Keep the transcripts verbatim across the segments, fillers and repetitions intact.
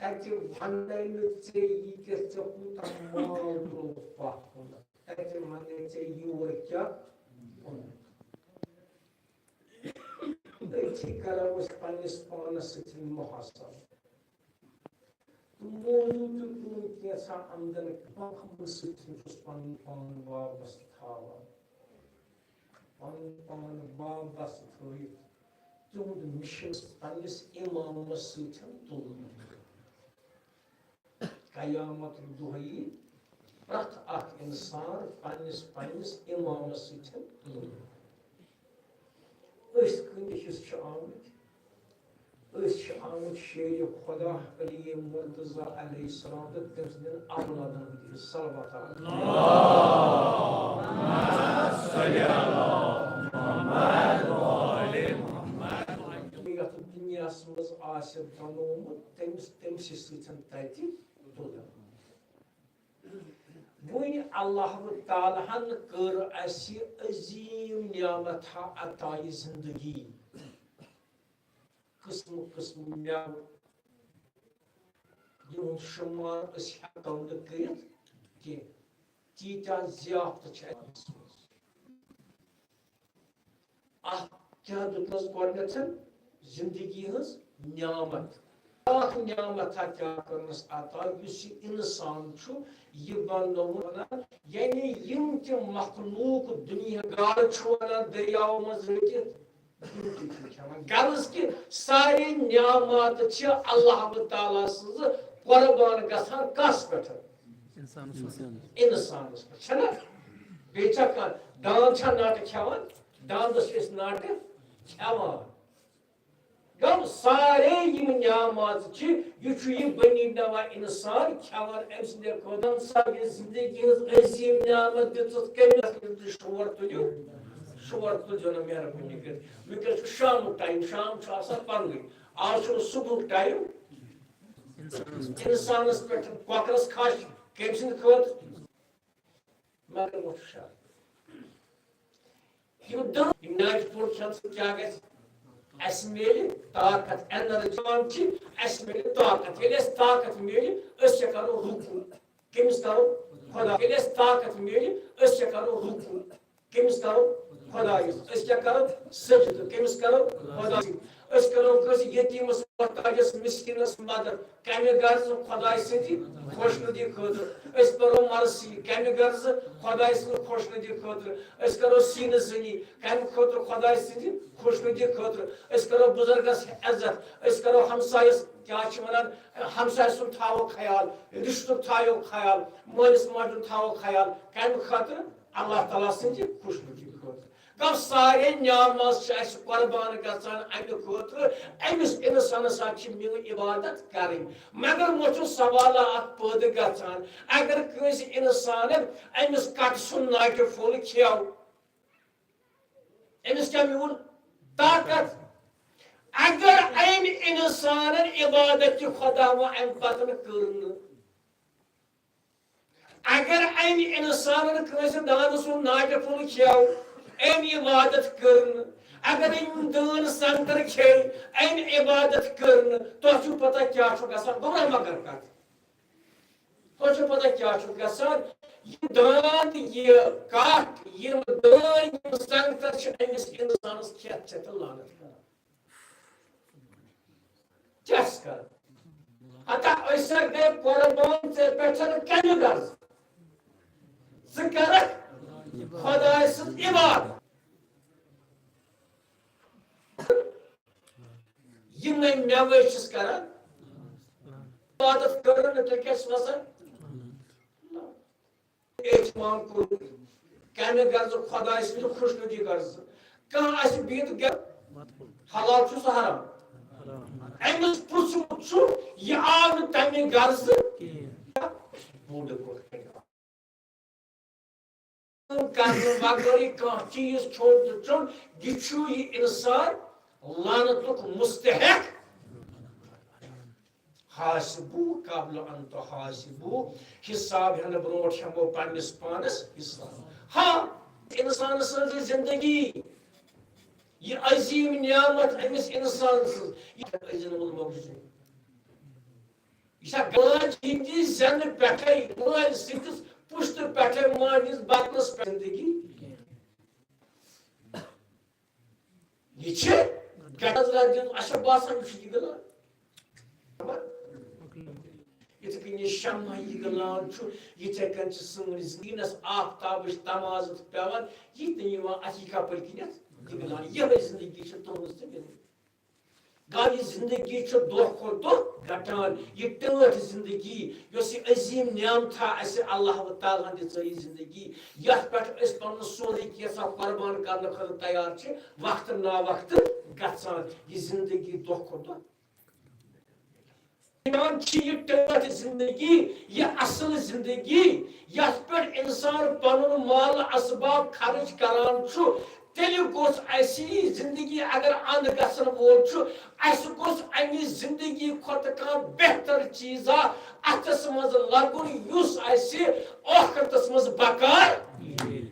تَتہِ وَنَے نہٕ ژےٚ یہِ کہِ ژےٚ کوٗتاہ مال ترٛووُتھ پَتھ کُن۔ تَتہِ وَنَے ژےٚ یور کیٛاہ اوٚنُتھ۔ أتھی کَرو أسۍ پنٛنِس پانَس سۭتۍ محاسبہٕ۔ تہٕ موٗجوٗد تہِ تُہُنٛد کینٛژھا آمدن کم سۭتۍ چھُس پنُن پان وابستہٕ تھاوان۔ پنُن پان وابستہٕ تھٲوِتھ تِہُنٛد مِشن پننِس اِمامس سۭتۍ تُلُن۔ قیامت دۄہ یی پرٛٮ۪تھ اکھ اِنسان پننِس پننِس اِمامس سۭتۍ تُلُن۔ أسۍ کٕمِس حِصہٕ چھِ آمٕتۍ؟ أسۍ چھِ آمٕتۍ شیرِ خدا علی مرتضی علیہ السلام تہٕ تٔمۍ سٕنٛدٮ۪ن اولادن ہٕنٛدۍ حِصہٕ۔ صلوات علیہ۔ یَتھ دُنیاہَس منٛز آسہِ بنومُت، تٔمِس، تٔمۍ سٕے سۭتۍ تَتہِ تُلُن۔ وۄنۍ اللہ تعالیٰ ہن کٔر اَسہِ عظیٖم نعمت عطا، یہِ زندگی۔ قٕسمہٕ قٕسمہٕ مٮ۪وٕ، یِہُنٛد شُمار أسۍ ہٮ۪کو نہٕ کٔرِتھ کینٛہہ۔ تیٖتیٛاہ ضیافتہٕ چھِ اَسہِ منٛز۔ اَتھ کیٛاہ دیُتنَس گۄڈٕنٮ۪تھ؟ زِندگی ہٕنٛز نعمت۔ اَکھ نعمت ہا کیٛاہ کٔرنَس عطا، یُس یہِ اِنسان چھُ، یہِ بنٛنووُن وَنان، یعنی یِم تہِ مخلوق دُنیا گار چھُ وَنان دٔریاو منٛز رٔٹِتھ، یِم تہِ چھِ کھٮ۪وان۔ غرض کہِ سارے نعمات چھِ اللہ تعالیٰ سٕنٛز قۄربان گژھان کَس پٮ۪ٹھ؟ اِنسانَس پٮ۪ٹھ۔ اِنسانَس پٮ۪ٹھ، چھَنا؟ بیٚیہِ چھا کانٛہہ داند چھا ناٹہٕ کھٮ۪وان؟ داندَس چھِ أسۍ ناٹہٕ کھٮ۪وان۔ گوٚو سارے یِم نعمات چھِ، یہِ چھُ یہِ بنی نوع اِنسان کھٮ۪وان أمۍ سٕنٛدِ خۄداہَن سا یہِ زندگی ہٕنٛز عظیٖم نعمت دِژٕس کٔمِس؟ شور تُلِو، شور تُلِو نہٕ مہربٲنی کٔرِتھ۔ وٕنکیٚس چھُ شامُک ٹایم، شام چھُ آسان پَننُے، آز چھُنہٕ صُبحُک ٹایم۔ اِنسانَس پٮ۪ٹھ کۄکرَس کھَش کٔمۍ سٕنٛدِ خٲطرٕ؟ مگر وۄنۍ چھُ شرط۔ یِم دَہ، یِم ناٹہِ پھوٚل کھٮ۪نہٕ سۭتۍ کیٛاہ گژھِ؟ اَسہِ میلہِ طاقت، انرجی چھِ، اَسہِ میلہِ طاقت۔ ییٚلہِ اَسہِ طاقت میلہِ، أسۍ کیٛاہ کَرو؟ رُکوٗع۔ کٔمِس کَرو؟ خۄدا۔ ییٚلہِ اَسہِ طاقت میلہِ، أسۍ کیٛاہ کَرو؟ رُکوٗع۔ کٔمِس کَرو؟ خۄدایَس۔ أسۍ کیٛاہ کَرو؟ سجدٕ۔ کٔمِس کَرو؟ خۄدایَس۔ أسۍ کَرو کٲنٛسہِ یتیٖمَس، محتاجَس، مِسکیٖنَس مدد۔ کَمہِ غرضہٕ؟ خۄداے سٕنٛدِ خۄشنُدی خٲطرٕ۔ أسۍ پَرو مرثی۔ کَمہِ غرضہٕ؟ خۄداے سٕنٛدِ خۄشنُدی خٲطرٕ۔ أسۍ کَرو سیٖنہٕ زٔنی۔ کَمہِ خٲطرٕ؟ خۄداے سٕنٛدِ خۄشنُدی خٲطرٕ۔ أسۍ کَرو بُزرگَس عزت۔ أسۍ کَرو ہمسایَس، کیٛاہ چھِ وَنان، ہمسایہِ سُنٛد تھاوو خیال، رِشتُک تھاوو خیال، مٲلِس ماجہِ ہُنٛد تھاوو خیال۔ کَمہِ خٲطرٕ؟ اللہ تعالیٰ سٕنٛدِ خۄشنُدی خٲطرٕ۔ گوٚو سارے نعمژٕ چھِ اَسہِ قۄربان گژھان اَمہِ خٲطرٕ، أمِس اِنسانَس اَتھ چھِ میٲنۍ عبادت کَرٕنۍ۔ مگر وۄنۍ چھُ سوالہ اَکھ پٲدٕ گژھان، اگر کٲنٛسہِ اِنسانَن أمِس کَٹہٕ سُنٛد ناٹہِ پھوٚل کھیوٚو، أمِس کیٛاہ میوٗل؟ طاقت۔ اگر أمۍ اِنسانَن عبادت تہِ خۄدا وۄنۍ اَمہِ پَتہٕ نہٕ کٔر نہٕ، اگر أمۍ اِنسانَن کٲنٛسہِ دانہٕ سُنٛد ناٹہِ پھوٚل کھیوٚو، أمۍ عبادت کٔر نہٕ، اگر أمۍ دٲن سنٛگتر کھیٚے، أمۍ عبادت کٔر نہٕ، تۄہہِ چھُو پتہ کیٛاہ چھُ گژھان؟ گوٚو نہ مگر کَتھ۔ تۄہہِ چھُو پتہ کیٛاہ چھُ گژھان؟ یِم دانٛد، یہِ کَٹھ، یِم دٲن، یِم سنٛگتر چھِ أمِس اِنسانَس کھٮ۪تھ چٮ۪تھ تہٕ لعنت کران۔ کیٛاہ چھِ کران؟ ہتا أسۍ ہا گٔے قۄربان ژےٚ پٮ۪ٹھ کَمہِ غرضہٕ؟ ژٕ کَرَکھ خۄداے سٕنٛز عبادت۔ یِمَے مٮ۪وَے چھِس کران۔ عبادت کٔرٕن نہٕ تیٚلہِ کیٛاہ چھِ وَسان؟ اہتمام کوٚرمُت۔ کَمہِ غرضہٕ؟ خۄداے سٕنٛدِ خۄشنُدی غرضہٕ۔ کانٛہہ آسہِ بِہِتھ گَرِ، حلال چھُ سُہ حرام؟ أمِس پرٛژھمُت چھُ، یہِ آو نہٕ تَمہِ غرضہٕ۔ بوٚڑ گۄڈٕ کَرنہٕ بغٲرٕے کانٛہہ چیٖز کھیوٚن تہٕ چیوٚن، یہِ چھُ یہِ اِنسان لعنتُک مستحق۔ حاسبو قبل ان تحاسبو، حساب ہٮ۪نہٕ برونٛٹھ ہٮ۪مو پننِس پانس حساب۔ ہا، اِنسان سٕنٛز زندگی، یہِ عظیٖم نعمت أمِس اِنسان سٕنٛز، یہِ أزیُن علماء وٕچھِو۔ یہِ چھا ماجہِ ہٕنٛدِ زٮ۪نہٕ پٮ۪ٹھَے، مٲلۍ سٕنٛدِس پُشتہٕ پٮ۪ٹھَے ماجہِ ہٕنٛدِس بدنَس پٮ۪ٹھ زِندگی؟ یہِ چھِ گٹس رَٹھ دِیُن، اَسہِ چھا باسان یہِ چھُ یہِ گِلان؟ یِتھٕ کٔنۍ یہِ شمع یہِ گِلان چھُ، یِتھَے کٔنۍ چھِ سٲنۍ زِندگی نَس آفتابٕچ تمازٕ تہٕ پٮ۪وان، یہِ تہِ یِوان اَتھ یہِ کَپٲرۍ کِنٮ۪تھ یہِ گِلان۔ یِہوٚے زِندگی چھِ تُہٕنٛز تہٕ میٛٲنۍ۔ گوٚو یہِ زندگی چھِ دۄہ کھۄتہٕ دۄہ گھٹان، یہِ ٹٲٹھ زندگی، یۄس یہِ عظیٖم نعمت چھےٚ اَسہِ اللہ تعالیٰ ہن دِژمٕژ یہِ زندگی، یَتھ پٮ۪ٹھ أسۍ پنُن سورُے کینٛژھا قۄربان کرنہٕ خٲطرٕ تیار چھِ، وقتہٕ نا وقتہٕ گژھان یہِ زندگی دۄہ کھۄتہٕ دۄہ۔ ایمان چھِ یہِ ٹٲٹھ زندگی، یہِ اصل زندگی، یتھ پٮ۪ٹھ انسان پنُن مال اسباب خرٕچ کران چھُ، تیٚلہِ گوٚژھ اسہِ یہِ زندگی اگر اند گژھن وول چھُ، اسہِ گوٚژھ امہِ زندگی کھۄتہٕ کانٛہہ بہتر چیٖزا اتھس منٛز لگُن، یُس اسہِ ٲخرتس منٛز بکار یی۔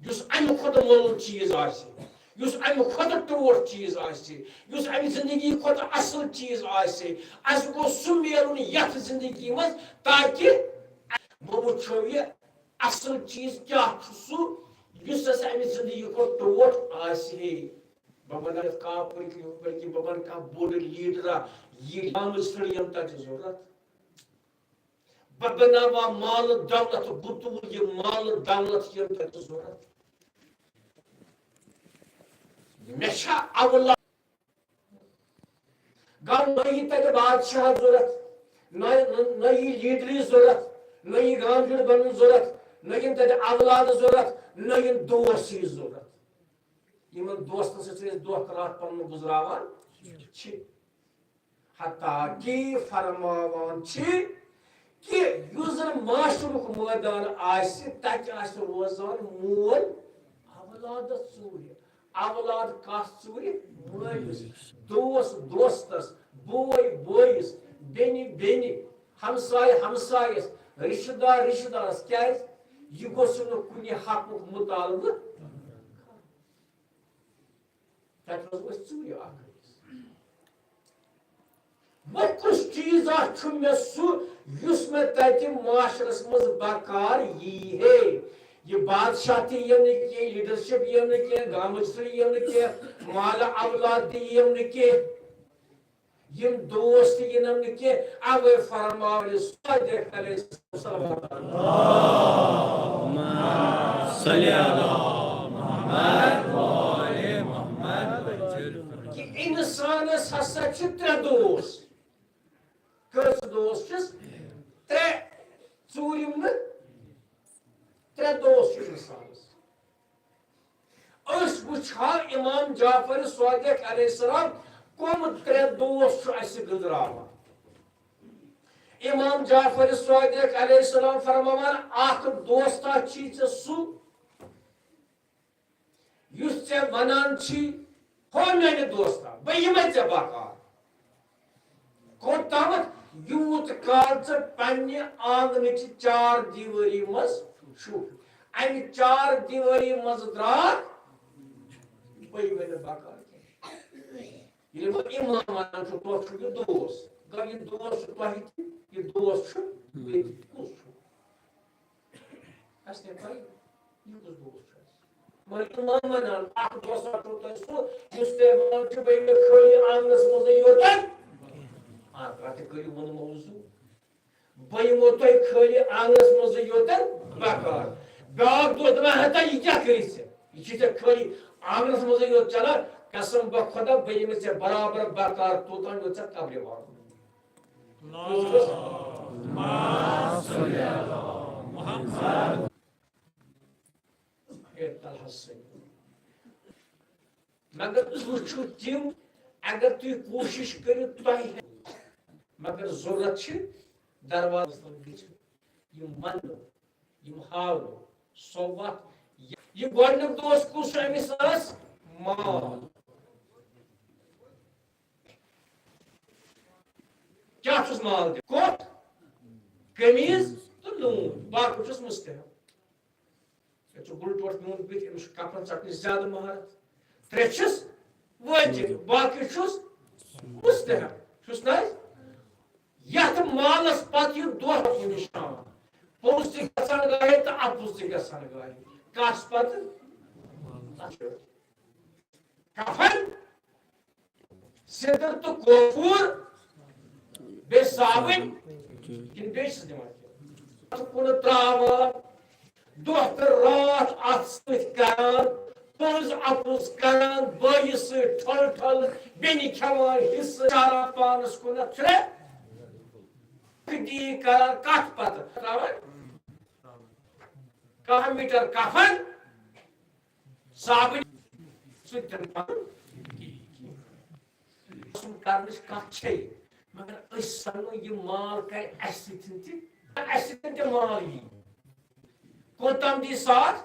یُس امہِ کھۄتہٕ مۄل چیٖز آسہِ، یُس امہِ کھۄتہٕ ٹوٹھ چیٖز آسہِ، یُس امہِ زندگی کھۄتہٕ اصل چیٖز آسہِ، اسہِ گوٚژھ سُہ میلُن یتھ زندگی منٛز، تاکہِ بہٕ وٕچھو یہِ اصل چیٖز کیٛاہ چھُ سُہ، یُس اسہِ امہِ زندگی کھۄتہٕ ٹوٹھ آسہِ ہے۔ بہٕ بنہٕ یتھ کاپُر کہِ، بلکہِ بہٕ بنہٕ کانٛہہ بوٚڑ لیٖڈرا، یہِ گامٕچ سٕڑ یِم تتہِ ضروٗرت۔ بہٕ بناوان مال دولت، بہٕ تُل یہِ مال دولت یِم تۄہہِ ضروٗرت۔ مےٚ چھا اولاد؟ گوٚو نہ یہِ تَتہِ بادشاہ ضروٗرت، نہ، نہ، نہ یہِ لیٖڈری ضروٗرت، نہ یہِ گامجُر بنُن ضروٗرت، نہ یِم تَتہِ اولاد ضروٗرت، نہ یِم دوس یہِ ضروٗرت۔ یِمن دوستن سۭتۍ چھِ أسۍ دۄہ تہٕ راتھ پنُن گُزراوان چھِ۔ حتیٰ کہ فرماوان چھِ کہ یُس زن معاشرُک مٲدان آسہِ، تتہِ آسہِ روزان مول اولادس ژوٗرِ، اولاد کس ژوٗرِ؟ مٲلِس، دوس دوستس، بوے بٲیِس، بیٚنہِ بیٚنہِ، ہمساے ہمسایس، رشتہٕ دار رشتہٕ دارس۔ کیازِ؟ یہِ گوٚژھ نہٕ کُنہِ حقُک مطالبہٕ۔ تتہِ روزو أسۍ ژوٗرِ اکھ أکِس۔ وۄنۍ کُس چیٖزا چھُ مےٚ سُہ، یُس مےٚ تتہِ معاشرس منٛز بکار یی ہے؟ یہِ بادشاہ تہِ یِیَم نہٕ کینٛہہ، لیڈرشپ یِیَم نہٕ کینٛہہ، گامٕچ سُہ یِیَم نہٕ کینٛہہ، مال اولاد تہِ یِیَم نہٕ کینٛہہ، یِم دوست تہِ یِنَم نہٕ کینٛہہ۔ اوے فرماو صادق علیہ السلام۔ صلی اللہ محمد وآل محمد۔ کہ انسانس ہسا چھِ ترٛےٚ دوس۔ کٔژ دوس چھِس؟ ترٛےٚ۔ ژوٗرِم نہٕ، ترٛےٚ دوس چھِ انسانس۔ أسۍ وٕچھہو امام جعفر صادق علیہ السلام کم ترٛےٚ دوس چھُ اسہِ گٔنٛزراوان۔ امام جعفر صادق علیہ السلام فرماوان، اکھ دوستا چھی ژےٚ سُہ، یُس ژےٚ ونان چھی، ہو میانہِ دوستا، بہٕ یِمے ژےٚ بکار۔ کوٚت تامَتھ؟ یوٗت کال ژٕ پننہِ آنگنٕچہِ چار دیوٲری منٛز چھُکھ۔ امہِ چار دیوٲری منٛز درٛاو، بہٕ یِمے نہٕ بکار کینٛہہ۔ ییٚلہِ وۄنۍ امام ونان چھُ، تۄہہِ چھُ یہِ دوس، گوٚو یہِ دوس چھُ تۄہہِ تہِ، یہِ دوس چھُ مےٚ تہِ۔ کُس چھُ؟ اَسہِ تہِ پَے، یہِ کُس دوس چھُ اَسہِ؟ مگر امام ونان، اکھ دوسا چھُو تۄہہِ سُہ، یُس تۄہہِ ونان چھُ، بہٕ یِمہٕ خٲلی آنگنس منٛزٕے یوتن۔ آ، تۄہہِ تہِ کٔرِو ووٚن موضوع۔ بہٕ یِمو تۄہہِ خٲلی آنگنس منٛزٕے یوتن بکار۔ بیٛاکھ دوس دَپان، ہتا، یہِ کیٛاہ کٔرِتھ ژےٚ؟ یہِ چھُے ژےٚ خٲلی آنگنس منٛزٕے یوت چلان۔ قسم بہ خۄدا، بہٕ یِمہٕ ژےٚ برابر بکار توٚتام، یوٚت ژےٚ قبرِ واتُن۔ مگر تُہۍ چھِو تِم، اگر تُہۍ کوٗشِش کٔرِو، تۄہہِ ہٮ۪کہِ، مگر ضروٗرت چھِ دروازس تل بِہِتھ۔ یِم وننہٕ، یِم ہاونہٕ، سۄ وَتھ۔ یہِ گۄڈٕنیُک دوس کُس چھُ أمِس؟ ٲس مال۔ کیٛاہ چھُس مال دِوان؟ کوٹ، قمیٖض تہٕ نوٗن، باقٕے چھُس مُستحب۔ یَتھ چھُ گُلہٕ ٹوٹھ میون بٕتھِ، أمِس چھُ کپرن ژٹنٕچ زیادٕ مہارت۔ ترٛےٚ چھِس وٲجِب، باقٕے چھُس مستحب۔ چھُس نہ حظ؟ یتھ مالس پتہٕ یہِ دۄہ نِشان، پوٚز تہِ گژھان گاہے تہٕ اپُز تہِ گژھان گاہے۔ کس پتہٕ؟ کفن، سِدر تہٕ کافور، بیٚیہِ صابن، کِنہٕ بیٚیہِ چھِس دِوان کینٛہہ؟ کُنہٕ ترٛاوان، دۄہ تہٕ راتھ اتھ سۭتۍ کران، پوٚز اپُز کران، بٲیِس سۭتۍ ٹھۄل ٹھۄل، بیٚنہِ کھٮ۪وان حصہٕ، چاران پانس کُنتھ چھُنہ؟ دی کران کتھ پتہٕ ترٛاوان کاہ میٖٹر کفن، صابن سۭتۍ تہِ نہٕ پَنُن قسم کرنٕچ کتھ چھے، مگر أسۍ سمو یہِ مال کرِ اَسہِ سۭتۍ تہِ، اَسہِ سۭتۍ تہِ مال یی۔ کوٚت تام دی ساتھ؟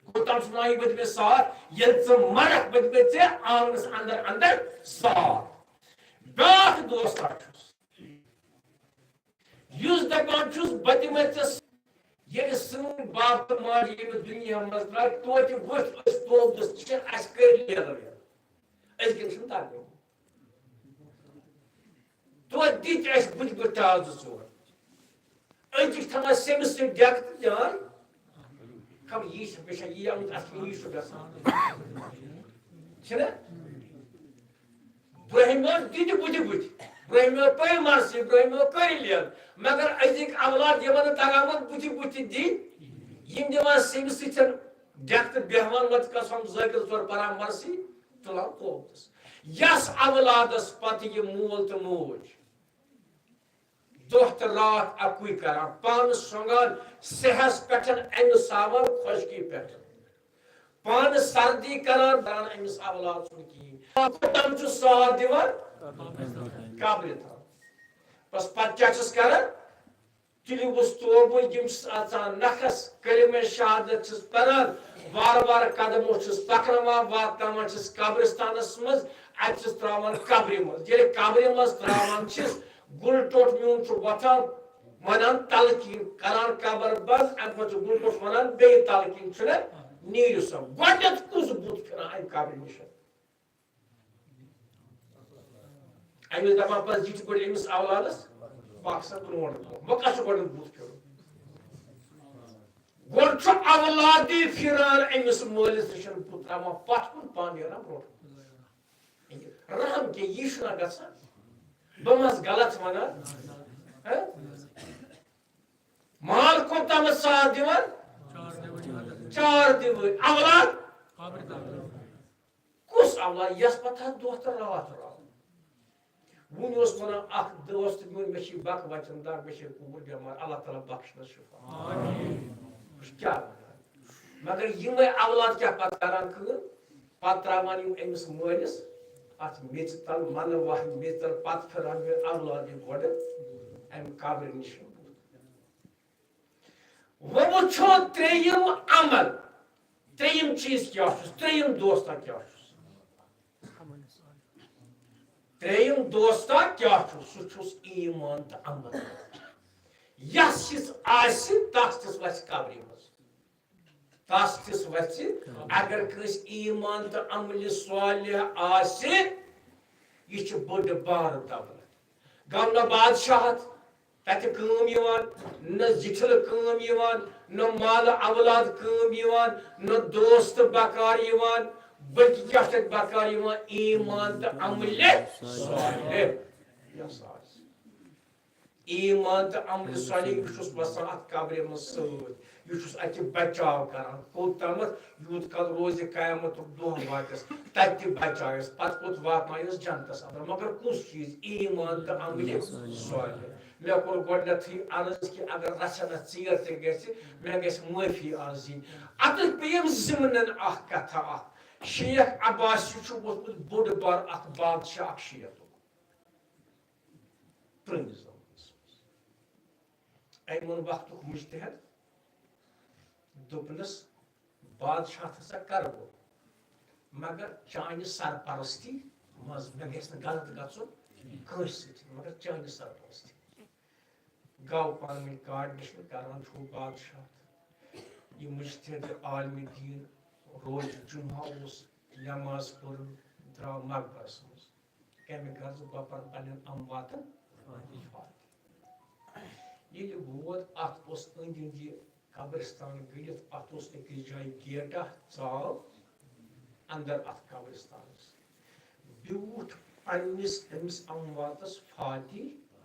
کوٚت تام چھُ وَنان یہِ بہٕ دِمے ساتھ؟ ییٚلہِ ژٕ مرکھ، بہٕ دِمے ژےٚ آنگنس اندر اندر ساتھ۔ بیٛاکھ دوستا چھُس، یُس دپان چھُس، بہٕ دِمے ژےٚ س-، ییٚلہِ سٲنۍ باب تہٕ ماجہِ ییٚمہِ دُنیا منٛز درٛاے، توتہِ وٕچھ أسۍ توبہٕ چھِ، اَسہِ کٔرۍ لیرٕ ویرٕ۔ أزکٮ۪ن چھُنہٕ تَگان۔ توتہِ دِتۍ اَسہِ بٕتھِ بٕتھِ ٹاس زٕ ژور۔ أزِکۍ تھاوان سیٚمِس سۭتۍ ڈٮ۪کہٕ تہٕ جان۔ خبر یی چھِ، مےٚ چھا یی آمُت اَتھِ کِنہٕ یی چھُ گژھان؟ چھِنہ؟ برٛہمہِ اوس دِتہِ بُتھِ بُتھِ۔ برٛہمہِ اوس پٔرۍ مرسٕے، برٛہمہِ اوس کٔرۍ لین۔ مگر أزِکۍ اولاد یِمن نہٕ تگان وۄنۍ بُتھِ بُتھِ دِنۍ، یِم دِوان سیٚمہِ سۭتۍ ڈٮ۪کہٕ تہٕ بیٚہوان وۄنۍ قسم زٲکِر ژور پران مرسٕے، تُلان قوتس۔ یس اولادس پتہٕ یہِ مول تہٕ موج دۄہ تہٕ راتھ اَکُے کران، پانہٕ شۄنٛگان سیاہس پٮ۪ٹھ، اَمہِ ساوان خۄشکی پٮ۪ٹھ، پانہٕ سردی کران، کران أمِس اولاد سُنٛد کِہیٖنۍ۔ کوٚت تام چھُ ساتھ دِوان؟ قبرِ تام۔ بس پتہٕ کیٛاہ چھِس کران؟ تُلِوُس توبہٕ، یِم چھِس اژان نکھس، کلمہ شہادت چھِس پران، وارٕ وارٕ قدمو چھِس پکناوان، واتناوان چھِس قبرستانس منٛز، اتہِ چھِس ترٛاوان قبرِ منٛز۔ ییٚلہِ قبرِ منٛز ترٛاوان چھِس، گُل ٹوٚٹھ میون چھُ وۄتھان، ونان تلقین، کران قبر بند، امہِ پتہٕ چھُ گُل ٹوٚٹھ ونان بیٚیہِ تلقین، چھُنہ؟ نیٖرِو سا۔ گۄڈٕنٮ۪تھ کُس بُتھ پھِران امہِ قبرِ نِش؟ أمِس دپان پتہٕ یہِ چھُ گۄڈٕ أمِس اولادس پاکستان برونٛٹھ برونٛٹھ۔ وۄنۍ کَس چھُ گۄڈٕ بُتھ پھِرُن؟ گۄڈٕ چھُ اولادٕے پھِران أمِس مٲلِس نِش بُتھ، ترٛاوان پتھ کُن، پانہٕ نیران برونٛٹھ کُن۔ رحم کیٛاہ، یہِ چھُنہ گژھان؟ بہٕ ما چھُس غلط وَنان؟ ہہ؟ مال کوٚت تامَتھ ساتھ دِوان؟ چار دِوان۔ اولاد؟ کُس اولاد یَس پَتہٕ حظ دۄہ تہٕ راتھ راتھ؟ وُنہِ اوس وَنان اَکھ دوست میون، مےٚ چھِ بَکہٕ وَچَن دَگ، مےٚ چھِ کوٗر بٮ۪مار، اللہ تعالیٰ بَخشنَس شِفا۔ بہٕ چھُس کیٛاہ وَنان؟ مگر یِمَے اولاد کیٛاہ پَتہٕ کَران کٲم؟ پَتہٕ ترٛاوان یِم أمِس مٲلِس اَتھ میٚژِ تَل، مَنہٕ وَہہِ میٚژِ تَل، پَتہٕ پھِران یہِ اولاد یہِ گۄڈٕ اَمہِ قبرِ نِش۔ وۄنۍ وٕچھو ترٛیٚیِم عمل، ترٛیٚیِم چیٖز کیٛاہ چھُس، ترٛیٚیِم دوستا کیٛاہ چھُس؟ ترٛیٚیِم دوستا کیٛاہ چھُس؟ سُہ چھُس ایٖمان تہٕ عمل۔ یَس یِژھ آسہِ، تَس تِژھ وَسہِ قبرِ منٛز۔ تَس تِژھ وَسہِ، اگر کٲنٛسہِ ایٖمان تہٕ عملِ صالح آسہِ، یہِ چھِ بٔڑ بارٕ دولت۔ گوٚو نہ بادشاہت تَتہِ کٲم یِوان، نہ زِٹھِل کٲم یِوان، نہ مال اولاد کٲم یِوان، نہ دوست بکار یِوان، بلکہِ کیٛاہ چھِ تَتہِ بکار یِوان؟ ایٖمان تہٕ عملِ صالح۔ یۄس آسہِ۔ ایٖمان تہٕ عملِ صالح، یہِ چھُس وَسان اَتھ قبرِ منٛز سۭتۍ۔ یہِ چھُس اَتہِ بچاو کران۔ کوٚت تامَتھ؟ یوٗت کال روزِ قیامتُک دۄہ واتٮ۪س، تَتہِ تہِ بچایَس، پَتہٕ کوٚت واتنایَس؟ جنتَس اندر۔ مگر کُس چیٖز؟ ایٖمان تہٕ عملِ صالح۔ مےٚ کوٚر گۄڈٕنٮ۪تھٕے عرض کہِ اگر رژھِ ہنا ژیر تہِ گژھِ، مےٚ گژھِ معٲفی عرضٕنۍ۔ اَتٮ۪تھ پیٚیَم ضِمنَن اَکھ کَتھا اَکھ۔ شیخ عباسی چھُ ووٚتھمُت بوٚڑ بار اَکھ بادشاہ، اَکھ شیخ۔ پرٛٲنِس زمانَس منٛز۔ أمۍ ووٚن وقتُک مُجتہد، دوٚپنَس، بادشاہت ہسا کرٕ بہٕ، مگر چانہِ سرپرستی منٛز، مےٚ گژھِ نہٕ غلط گژھُن کٲنٛسہِ سۭتۍ، مگر چانہِ سرپرستی۔ گوٚو پانہٕ ؤنۍ coordination کران چھُ بادشاہت۔ یہِ مُجتہد عالمِ دیٖن، روزِ جمعہ اوس، نماز پٔرٕن، درٛاو مقبرس منٛز۔ کَمہِ غرضہٕ؟ بہٕ پَرٕ پنٛنٮ۪ن امواتن فاتحہ۔ ییٚلہِ ووت، اَتھ اوس أنٛدۍ أنٛدۍ یہِ قبرستان گٔنٛڈِتھ، اَتھ اوس أکِس جایہِ گیٹا، ژاو اندر اَتھ قبرستانس۔ بیوٗٹھ پنٛنِس أمِس امواتس فاتحہ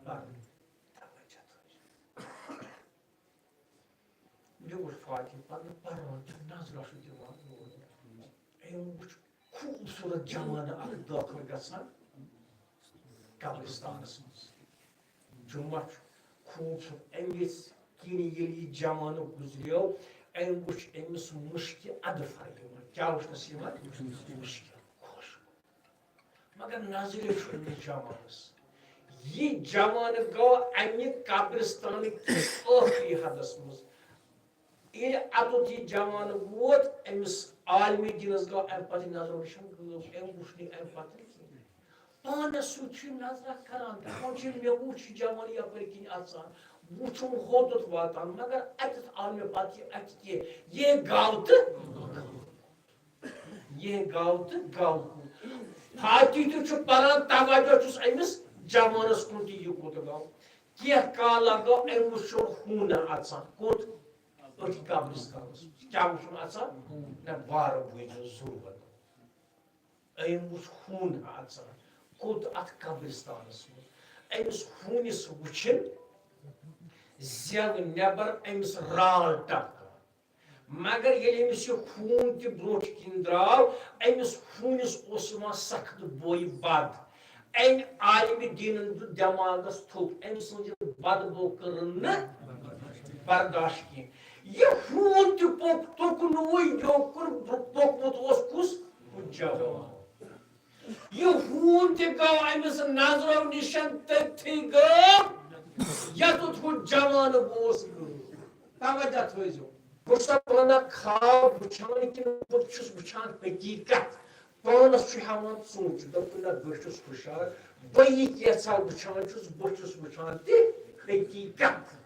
پَرنہِ۔ توجہ تھٲیِو۔ مےٚ ووٚن فاتحہ پَرنہٕ پَران چھُ، نظرا چھُ دِوان۔ أمۍ وُچھ خوٗبصوٗرت جوانہٕ اَکھ دٲخٕل گژھان قبرستانَس منٛز۔ جمعہ چھُ خوٗبصوٗرت۔ أمۍ یِژھ کِنۍ ییٚلہِ یہِ جوانہٕ گُزریو، أمۍ وُچھ أمِس مُشکہِ اَدٕ پھَرِ یِوان۔ کیٛاہ وُچھنَس یِوان؟ مُشکہِ۔ خۄش۔ مگر نظرِ چھُ أمِس جوانس۔ یہِ جوان گوٚو امہِ قبرستان کِس ٲخری حدس منٛز۔ ییٚلہِ اتُتھ یہِ جوان ووت، أمِس عالمِ دینس گوٚو امہِ پتہٕ نظرو نِشن غٲب۔ أمۍ وُچھ نہٕ امہِ پتہٕ کِہیٖنۍ۔ پانس سۭتۍ چھُ نظرا کران، دپان چھُ، مےٚ وُچھ یہِ جوان یپٲرۍ کِنۍ اژان، وُچھُم ہوٚتُتھ واتان، مگر اتٮ۪تھ آو مےٚ پتہٕ یہِ اتہِ کینٛہہ۔ یہِ گاو تہٕ یہِ گاو تہٕ گاو کُن۔ فاتحہ تہِ چھُ پران، توجہ چھُس أمِس جوانس کُن تہِ، یہِ کوٚت گوٚو۔ کینٛہہ کالا گوٚو، أمۍ وُچھ ہوٗنہ اژان۔ کوٚت؟ أتھۍ قبرستانس منٛز۔ کیٛاہ وُچھُن اژان؟ نہ، وارٕ بوٗزِو ضروٗرت۔ أمۍ وُچھ ہوٗنہ اژان۔ کوٚت؟ اتھ قبرستانس منٛز۔ أمِس ہوٗنِس وُچھِن زٮ۪و نٮ۪بر، أمِس رال ٹپکان۔ مگر ییٚلہِ أمِس یہِ ہوٗن تہِ برونٛٹھ کِنۍ درٛاو، أمِس ہوٗنِس اوس یِوان سخت بوے بد۔ أمۍ عالمِ دیٖنن دیُت دٮ۪ماغس تھوٚپ، أمۍ سٕنٛز یہِ بد بو کٔرٕن نہٕ برداشت کینٛہہ۔ یہِ ہوٗن تہِ پوٚک، توٚک نہٕ وۄنۍ یوکُن پوٚکمُت اوس کُس؟ ہُہ جوان۔ یہِ ہوٗن تہِ گوٚو أمِس نظرو نِشن تٔتھی غٲب، یَتُتھ ہُہ جوانہٕ بوس غٲب۔ توجہ تھٲیزیو۔ بہٕ چھُسا پانہٕ خواب وٕچھان کِنہٕ بہٕ چھُس وٕچھان حقیٖقت؟ پانَس چھُ ہٮ۪وان ژوٗنٛٹھ، دوٚپُن، نہ، بہٕ چھُس ہُشار، بہٕ یہِ کینٛژھا وٕچھان چھُس، بہٕ چھُس وٕچھان تہِ حقیٖقت۔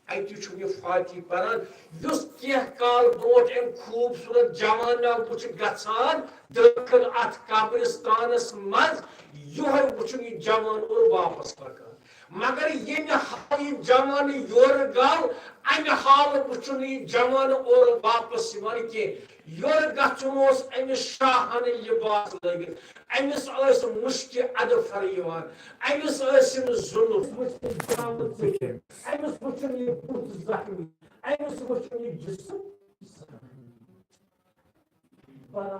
اَتہِ چھُ یہِ فاتحہ پران، یُس کینٛہہ کال برونٛٹھ أمۍ خوٗبصوٗرت جوانہ وُچھ گژھان دٲخل اَتھ قبرستانَس منٛز، یِہوٚے وُچھُن یہِ جوان اورٕ واپس پکان۔ مگر ییٚمہِ حالہٕ یہِ جوان یورٕ گوٚو، اَمہِ حالہٕ وُچھُن یہِ جوان اورٕ واپس یِوان کینٛہہ۔ یورٕ گژھُن اوس أمِس شاہانہٕ لباس لٲگِتھ، أمِس ٲسۍ مُشکہِ اَدٕ پھرٕ یِوان، أمِس ٲسۍ یِم ظُلُم، أمِس وُچھُن یہِ بُتھ زخمی، أمِس وُچھُن یہِ جسم زخمی۔ برابر